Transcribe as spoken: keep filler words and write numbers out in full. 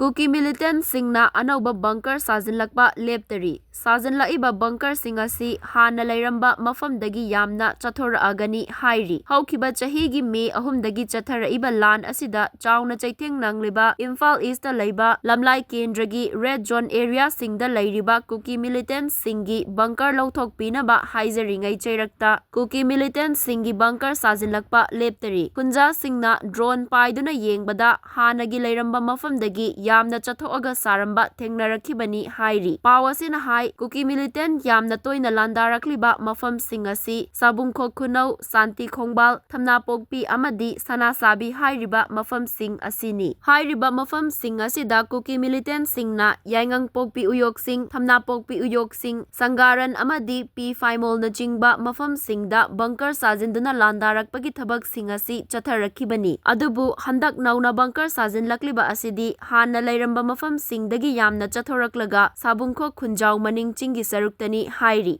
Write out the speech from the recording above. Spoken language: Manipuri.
ꯀꯨꯀꯤ ꯃꯤꯂꯤꯇꯦꯟꯠꯁꯤꯡꯅ ꯑꯅꯧꯕ ꯕꯪꯀꯔ ꯁꯥꯖꯤꯜꯂꯛꯄ ꯂꯦꯞꯇꯔꯤ꯫ ꯁꯥꯖꯤꯜꯂꯛꯏꯕ ꯕꯪꯀꯔꯁꯤꯡ ꯑꯁꯤ ꯍꯥꯟꯅ ꯂꯩꯔꯝꯕ ꯃꯐꯝꯗꯒꯤ ꯌꯥꯝꯅ ꯆꯠꯊꯣꯔꯛꯑꯒꯅꯤ ꯍꯥꯏꯔꯤ꯫ ꯍꯧꯈꯤꯕ ꯆꯍꯤꯒꯤ ꯃꯦ ꯑꯍꯨꯝꯗꯒꯤ ꯆꯠꯊꯔꯛꯏꯕ ꯂꯥꯟ ꯑꯁꯤꯗ ꯆꯥꯎꯅ ꯆꯩꯊꯦꯡ ꯅꯪꯂꯤꯕ ꯏꯝꯐꯥꯜ ꯏꯁꯇ ꯂꯩꯕ ꯂꯝꯂꯥꯏ ꯀꯦꯟꯗ꯭ꯔꯒꯤ ꯔꯦꯗ ꯖꯣꯟ ꯑꯦꯔꯤꯌꯥꯁꯤꯡꯗ ꯂꯩꯔꯤꯕ ꯀꯨꯀꯤ ꯃꯤꯂꯤꯇꯦꯟꯠꯁꯤꯡꯒꯤ ꯕꯪꯀꯔ ꯂꯧꯊꯣꯛꯄꯤꯅꯕ ꯍꯥꯏꯖꯔꯤꯉꯩ ꯆꯩꯔꯛꯇ ꯀꯨꯀꯤ ꯃꯤꯂꯤꯇꯦꯟꯠꯁꯤꯡꯒꯤ ꯕꯪꯀꯔ ꯁꯥꯖꯤꯜꯂꯛꯄ ꯂꯦꯞꯇꯔꯤ꯫ ꯈꯨꯟꯖꯥꯁꯤꯡꯅ ꯗ꯭ꯔꯣꯟ ꯄꯥꯏꯗꯨꯅ ꯌꯦꯡꯕꯗ ꯍꯥꯟꯅꯒꯤ ꯂꯩꯔꯝꯕ ꯃꯐꯝꯗꯒꯤ ꯌꯥꯝꯅ ꯆꯠꯊꯣꯛꯑꯒ ꯁꯥꯔꯝꯕ ꯊꯦꯡꯅꯔꯛꯈꯤꯕꯅꯤ ꯍꯥꯏꯔꯤ꯫ ꯄꯥꯎ ꯑꯁꯤꯅ ꯍꯥꯏ, ꯀꯨꯀꯤ ꯃꯤꯂꯤꯇꯦꯟꯠ ꯌꯥꯝꯅ ꯇꯣꯏꯅ ꯂꯥꯟꯗꯥꯔꯛꯂꯤꯕ ꯃꯐꯝꯁꯤꯡ ꯑꯁꯤ ꯁꯥꯕꯨꯡꯈꯣꯛ ꯈꯨꯅꯧ, ꯁꯥꯟꯇꯤ ꯈꯣꯡꯕꯥꯜ, ꯊꯝꯅꯥꯄꯣꯛꯄꯤ ꯑꯃꯗꯤ ꯁꯅꯥꯁꯥꯕꯤ ꯍꯥꯏꯔꯤꯕ ꯃꯐꯝꯁꯤꯡ ꯑꯁꯤꯅꯤ꯫ ꯍꯥꯏꯔꯤꯕ ꯃꯐꯝꯁꯤꯡ ꯑꯁꯤꯗ ꯀꯨꯀꯤ ꯃꯤꯂꯤꯇꯦꯟꯠꯁꯤꯡꯅ ꯌꯥꯏꯉꯪꯄꯣꯛꯄꯤ ꯎꯌꯣꯛꯁꯤꯡ, ꯊꯝꯅꯥꯄꯣꯛꯄꯤ ꯎꯌꯣꯛꯁꯤꯡ, ꯁꯪꯒꯥꯔꯟ ꯑꯃꯗꯤ ꯄꯤ ꯐꯥꯏꯃꯣꯜꯅꯆꯤꯡꯕ ꯃꯐꯝꯁꯤꯡꯗ ꯕꯪꯀꯔ ꯁꯥꯖꯤꯟꯗꯨꯅ ꯂꯥꯟꯗꯥꯔꯛꯄꯒꯤ ꯊꯕꯛꯁꯤꯡ ꯑꯁꯤ ꯆꯠꯊꯔꯛꯈꯤꯕꯅꯤ꯫ ꯑꯗꯨꯕꯨ ꯍꯟꯗꯛ ꯅꯧꯅ ꯕꯪꯀꯔ ꯁꯥꯖꯤꯟꯂꯛꯂꯤꯕ ꯑꯁꯤꯗꯤ ꯍꯥꯟꯅ ꯂꯩꯔꯝꯕ ꯃꯐꯝꯁꯤꯡꯗꯒꯤ ꯌꯥꯝꯅ ꯆꯠꯊꯣꯔꯛꯂꯒ ꯁꯥꯕꯨꯡꯈꯣꯛ ꯈꯨꯟꯖꯥꯎ ꯃꯅꯤꯡ ꯆꯤꯡꯒꯤ ꯁꯔꯨꯛꯇꯅꯤ ꯍꯥꯏꯔꯤ꯫